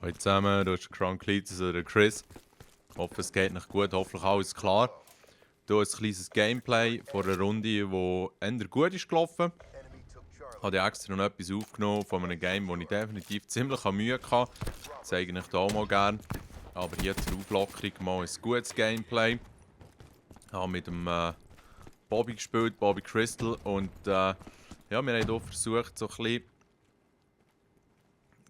Hallo zusammen, du bist Cletus oder Chris. Ich hoffe, es geht noch gut, hoffentlich alles klar. Hier ein kleines Gameplay von einer Runde, die eher gut ist gelaufen. Ich habe extra noch etwas aufgenommen von einem Game, wo ich definitiv ziemlich Mühe hatte. Das zeige ich dir auch mal gerne. Aber hier zur Auflockerung mal ein gutes Gameplay. Ich habe mit dem Bobby gespielt, Bobby Crystal. Und ja, wir haben hier versucht, so ein bisschen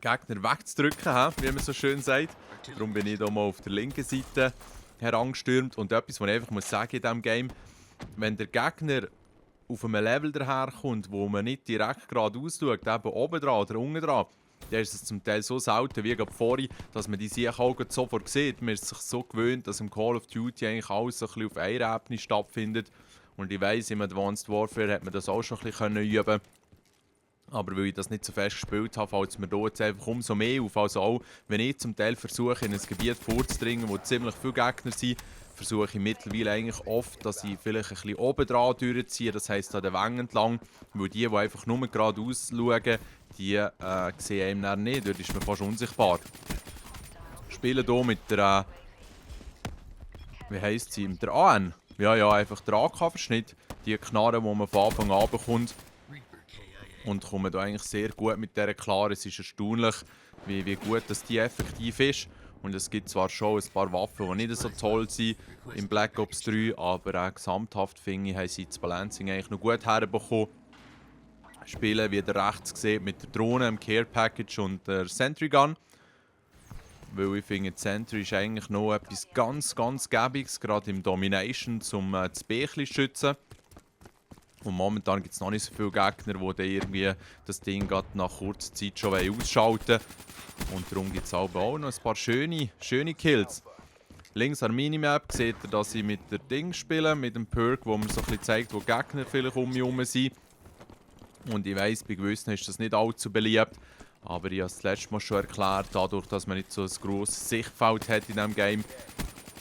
Gegner wegzudrücken, wie man so schön sagt. Darum bin ich hier mal auf der linken Seite herangestürmt. Und etwas, was ich einfach muss sagen in diesem Game, wenn der Gegner auf einem Level daherkommt, wo man nicht direkt geradeaus schaut, eben oben dran oder unten dran, dann ist es zum Teil so selten wie gerade vorhin, dass man die Sachen auch sofort sieht. Man ist sich so gewöhnt, dass im Call of Duty eigentlich alles so ein bisschen auf einer Ebene stattfindet. Und ich weiss, im Advanced Warfare hat man das auch schon ein bisschen üben können. Aber weil ich das nicht so fest gespielt habe, fällt es mir hier jetzt einfach umso mehr auf. Also auch, wenn ich zum Teil versuche, in ein Gebiet vorzudringen, wo ziemlich viele Gegner sind, versuche ich mittlerweile eigentlich oft, dass ich vielleicht ein bisschen oben dran durchziehe, das heisst an den Wängen entlang, weil die einfach nur geradeaus schauen, die sehen einem dann nicht, dort ist man fast unsichtbar. Ich spiele hier mit der, wie heisst sie, mit der AN. Ja, einfach der AK-Verschnitt, die Knarre, die man von Anfang an bekommt. Und kommen da eigentlich sehr gut mit der klar. Es ist erstaunlich, wie gut das die effektiv ist. Und es gibt zwar schon ein paar Waffen, die nicht so toll sind im Black Ops 3, aber auch gesamthaft finde ich, haben sie das Balancing eigentlich noch gut herbekommen. Spielen, wie ihr rechts seht, mit der Drohne, dem Care Package und der Sentry Gun. Weil ich finde, die Sentry ist eigentlich noch etwas ganz Gäbiges, gerade im Domination, um das B zu schützen. Und momentan gibt es noch nicht so viele Gegner, die dann irgendwie das Ding nach kurzer Zeit schon ausschalten wollen. Und darum gibt es auch noch ein paar schöne Kills. Links an der Minimap seht ihr, dass ich mit dem Ding spiele, mit dem Perk, wo man so ein bisschen zeigt, wo Gegner vielleicht um mich herum sind. Und ich weiss, bei gewissen ist das nicht allzu beliebt. Aber ich habe es das letzte Mal schon erklärt, dadurch, dass man nicht so ein grosses Sichtfeld hat in diesem Game.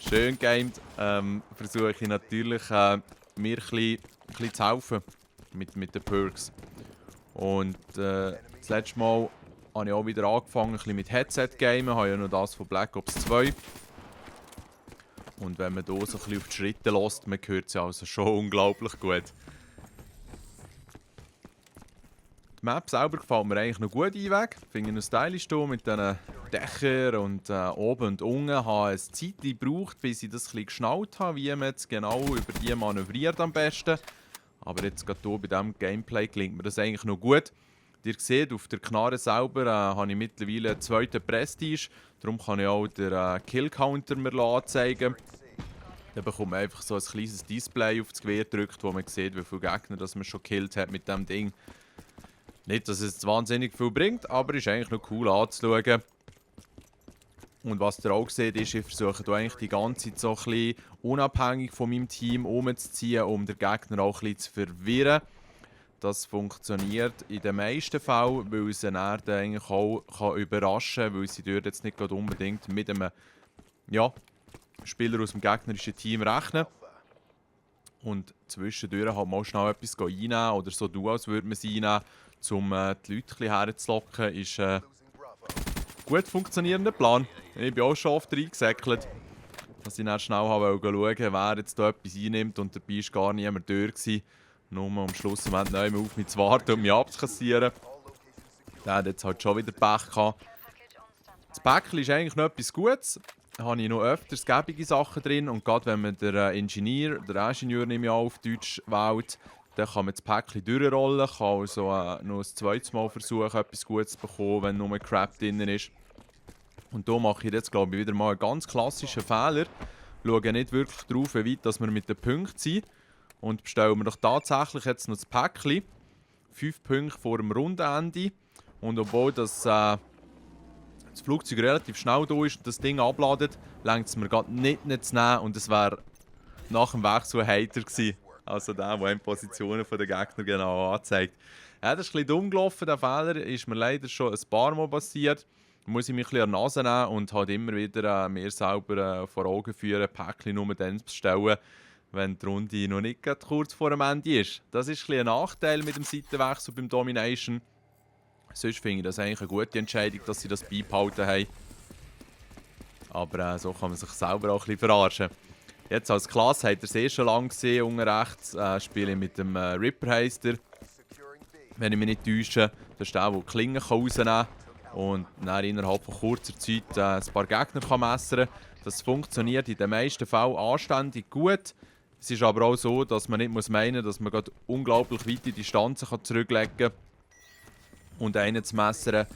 Schön gamed, versuche ich natürlich mir ein bisschen zu helfen mit den Perks. Und das letzte Mal habe ich auch wieder angefangen mit Headset-Gamen. Ich habe ja noch das von Black Ops 2. Und wenn man hier so ein bisschen auf die Schritte lässt, man hört es ja also schon unglaublich gut. Die Map selber gefällt mir eigentlich noch gut einweg. Ich finde es stylisch hier mit diesen Dächern und oben und unten. Ich habe eine Zeit gebraucht, bis ich das ein bisschen geschnallt habe, wie man jetzt genau über die manövriert am besten. Aber jetzt gerade hier bei diesem Gameplay klingt mir das eigentlich noch gut. Ihr seht, auf der Knarre selber habe ich mittlerweile einen zweiten Prestige. Darum kann ich auch den Kill-Counter mir anzeigen. Dann bekommt man einfach so ein kleines Display auf das Gewehr gedrückt, wo man sieht, wie viele Gegner das man schon gekillt hat mit diesem Ding. Nicht, dass es wahnsinnig viel bringt, aber ist eigentlich noch cool anzuschauen. Und was ihr auch seht, ist, ich versuche hier eigentlich die ganze Zeit so ein bisschen unabhängig von meinem Team umzuziehen, um den Gegner auch ein bisschen zu verwirren. Das funktioniert in den meisten Fällen, weil sie dann eigentlich auch überraschen kann, weil sie dort jetzt nicht unbedingt mit einem Spieler aus dem gegnerischen Team rechnen. Und zwischendurch halt mal schnell etwas einnehmen oder so tun, als würde man sie einnehmen, um die Leute ein bisschen herzulocken, ist gut funktionierender Plan. Ich bin auch schon oft reingesäckelt, dass ich dann schnell schauen wollte, wer jetzt hier etwas einnimmt und dabei war gar niemand durch gewesen. Nur um am Schluss nicht mehr auf mich zu warten und mich abzukassieren. Der hat jetzt halt schon wieder Pech gehabt. Das Päckchen ist eigentlich noch etwas Gutes. Da habe ich noch öfters gäbige Sachen drin. Und gerade wenn man den Ingenieur nehme ich an, auf Deutsch wählt, dann kann man das Päckchen durchrollen. Kann also noch ein zweites Mal versuchen, etwas Gutes zu bekommen, wenn nur Crap drin ist. Und hier mache ich jetzt, glaube ich, wieder mal einen ganz klassischen Fehler. Ich schaue nicht wirklich drauf, wie weit dass wir mit den Punkten sind. Und bestellen wir doch tatsächlich jetzt noch das Päckchen. 5 Punkte vor dem Rundenende. Und obwohl das Flugzeug relativ schnell da ist und das Ding abladet, reicht es mir gerade nicht zu nehmen. Und es wäre nach dem Weg so ein Hater gewesen. Also der die Positionen der Gegner genau anzeigt. Ja, das ist ein bisschen dumm gelaufen, der Fehler ist mir leider schon ein paar Mal passiert. Da muss ich mich ein bisschen an die Nase nehmen und halt immer wieder mir selber vor Augen führen, Päckchen nur dann zu bestellen, wenn die Runde noch nicht kurz vor dem Ende ist. Das ist ein bisschen ein Nachteil mit dem Seitenwechsel beim Domination. Sonst finde ich das eigentlich eine gute Entscheidung, dass sie das beibehalten haben. Aber so kann man sich selber auch ein bisschen verarschen. Jetzt als Klasse habt ihr es eh schon lange gesehen, unten rechts spiele ich mit dem Ripper heisst er. Wenn ich mich nicht täusche, das ist der, der die Klingen rausnehmen kann und dann innerhalb von kurzer Zeit ein paar Gegner messern kann. Das funktioniert in den meisten Fällen anständig gut. Es ist aber auch so, dass man nicht meinen muss, dass man unglaublich weite Distanzen zurücklegen kann und einen zu messern.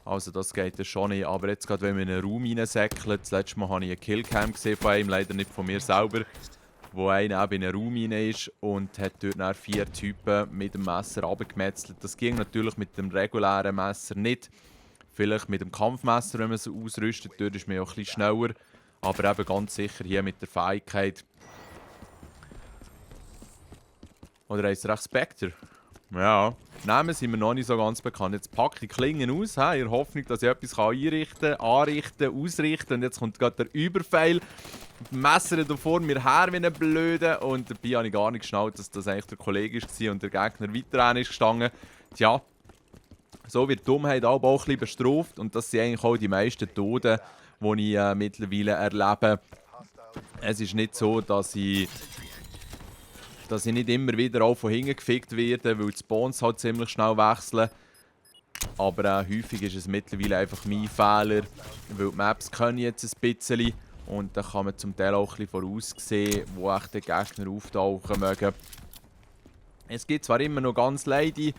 Also das geht ja schon nicht. Aber jetzt gerade, wenn man in einen Raum reinsäckelt, das letzte Mal habe ich eine Killcam gesehen von einem, leider nicht von mir selber, wo einer eben in einen Raum rein ist und hat dort dann 4 Typen mit dem Messer runtergemetzelt. Das ging natürlich mit dem regulären Messer nicht. Vielleicht mit dem Kampfmesser, wenn man es ausrüstet, dort ist man ja auch ein bisschen schneller. Aber eben ganz sicher hier mit der Fähigkeit. Oder heisst er echt Spectre? Ja, Namen sind mir noch nicht so ganz bekannt. Jetzt packe ich Klingen aus, in der Hoffnung, dass ich etwas einrichten, ausrichten. Und jetzt kommt gerade der Überfall. Messer da vor mir her wie ein Blöde. Und dabei habe ich gar nicht geschnallt, dass das eigentlich der Kollege war und der Gegner weiter ist gestanden. Tja, so wird die Dummheit auch ein bisschen bestraft. Und das sind eigentlich auch die meisten Tote, die ich mittlerweile erlebe. Es ist nicht so, dass ich nicht immer wieder auch von hinten gefickt werde, weil die Spawns halt ziemlich schnell wechseln. Aber häufig ist es mittlerweile einfach mein Fehler, weil die Maps können jetzt ein bisschen und da kann man zum Teil auch ein bisschen voraussehen, wo echte Gegner auftauchen mögen. Es gibt zwar immer noch ganz leide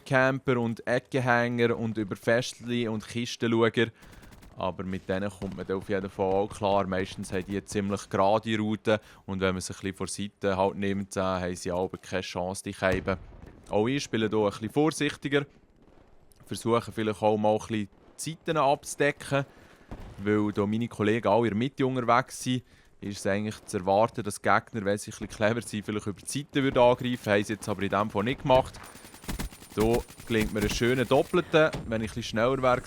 Camper und Eckenhänger und über Festli und Kistenschauer, aber mit denen kommt man auf jeden Fall auch klar. Meistens haben die eine ziemlich gerade Route und wenn man sie ein bisschen vor Seite halt nimmt, haben sie aber keine Chance, die Scheiben. Auch ich spiele hier ein bisschen vorsichtiger. Versuche vielleicht auch mal ein bisschen die Seiten abzudecken, weil hier meine Kollegen alle in der Mitte unterwegs sind. Ist es eigentlich zu erwarten, dass die Gegner, wenn sie ein bisschen clever sind, vielleicht über die Seite angreifen würden. Haben sie jetzt aber in diesem Fall nicht gemacht. Hier gelingt mir einen schönen Doppelten, wenn ich ein bisschen schneller wäre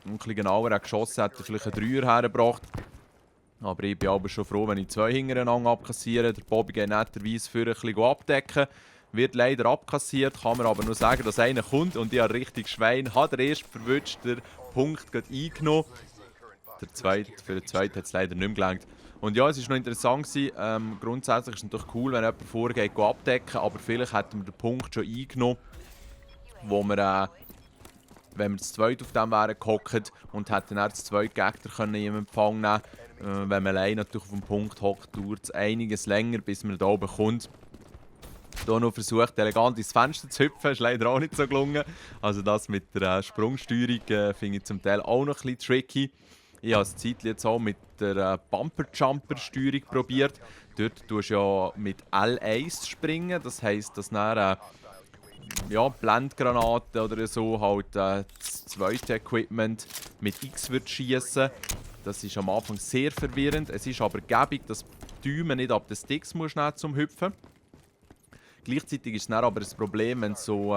und ein bisschen genauer geschossen hätte, vielleicht einen Dreier hergebracht. Aber ich bin aber schon froh, wenn ich 2 hintereinander abkassiere. Der Bobby geht netterweise für ein bisschen abdecken. Wird leider abkassiert, kann man aber nur sagen, dass einer kommt und ich habe richtig Schwein. Hat er erst verwünscht, den Punkt gerade eingenommen. Für den zweiten hat es leider nicht mehr gelangt. Und ja, es war noch interessant. Grundsätzlich ist es natürlich cool, wenn jemand vorgeht, abdecken, aber vielleicht hätten wir den Punkt schon eingenommen, wo wir, wenn wir zu zweit auf dem wären gehockt und hätten dann zu zweit Gegner im Empfang nehmen können. Wenn man allein natürlich auf dem Punkt hockt, dauert es einiges länger, bis man da oben kommt. Hier noch versucht, elegant ins Fenster zu hüpfen, ist leider auch nicht so gelungen. Also das mit der Sprungsteuerung finde ich zum Teil auch noch ein bisschen tricky. Ich habe es jetzt auch mit der Bumper-Jumper-Steuerung probiert. Dort tust du ja mit L1 springen, das heisst, dass dann Blendgranaten oder so halt das zweite Equipment mit X wird schießen. Das ist am Anfang sehr verwirrend. Es ist aber gäbig, dass die Däume nicht ab den Sticks musst nehmen zum Hüpfen. Gleichzeitig ist es dann aber ein Problem, wenn so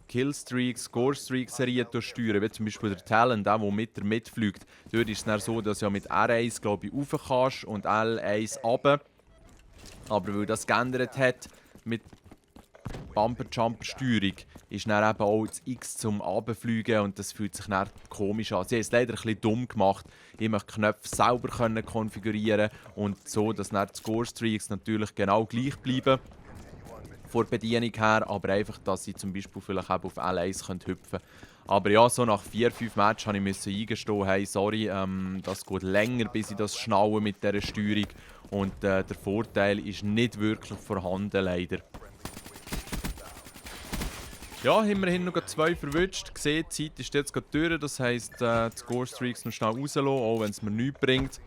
Killstreaks, Scorestreaks-Serien steuern, wie zum Beispiel der Talent, der mitfliegt. Dort ist es dann so, dass du ja mit R1 glaube ich, rauf kannst und L1 runter. Aber weil das geändert hat mit Bumper-Jumper-Steuerung, ist dann eben auch das X zum Runterfliegen und das fühlt sich dann komisch an. Sie haben es leider ein bisschen dumm gemacht. Ich möchte die Knöpfe selber konfigurieren und so, dass dann die Scorestreaks natürlich genau gleich bleiben. Von der Bedienung her, aber einfach, dass ich zum Beispiel vielleicht eben auf L1 hüpfen könnte. Aber ja, so nach 4-5 Matches musste ich eingestehen, hey, sorry, das geht länger, bis ich das schnaue mit dieser Steuerung. Und der Vorteil ist nicht wirklich vorhanden, leider. Ja, immerhin noch 2 verwünscht. Gesehen, die Zeit ist jetzt gerade durch, das heisst, die Score-Streaks noch schnell rauslassen, auch wenn es mir nichts bringt.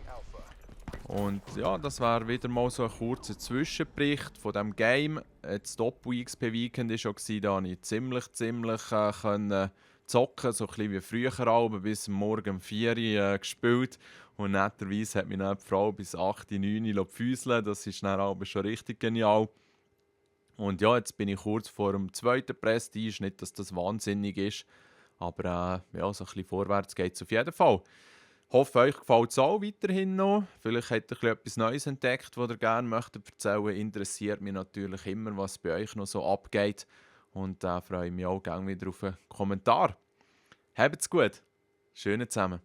Und ja, das wäre wieder mal so ein kurzer Zwischenbericht von diesem Game. Das Doppel-XP-Weekend war schon, da konnte ich ziemlich können zocken, so ein bisschen wie früher Abend, bis morgen um 4 Uhr gespielt. Und netterweise hat mich dann die Frau bis 8, 9 Uhr füßeln. Das ist dann aber schon richtig genial. Und ja, jetzt bin ich kurz vor dem zweiten Prestige. Nicht, dass das wahnsinnig ist, aber ja, so ein bisschen vorwärts geht es auf jeden Fall. Ich hoffe, euch gefällt es auch weiterhin noch. Vielleicht habt ihr etwas Neues entdeckt, das ihr gerne möchtet erzählen. Interessiert mich natürlich immer, was bei euch noch so abgeht. Und freue mich auch gerne wieder auf einen Kommentar. Habt's gut. Schönen zusammen.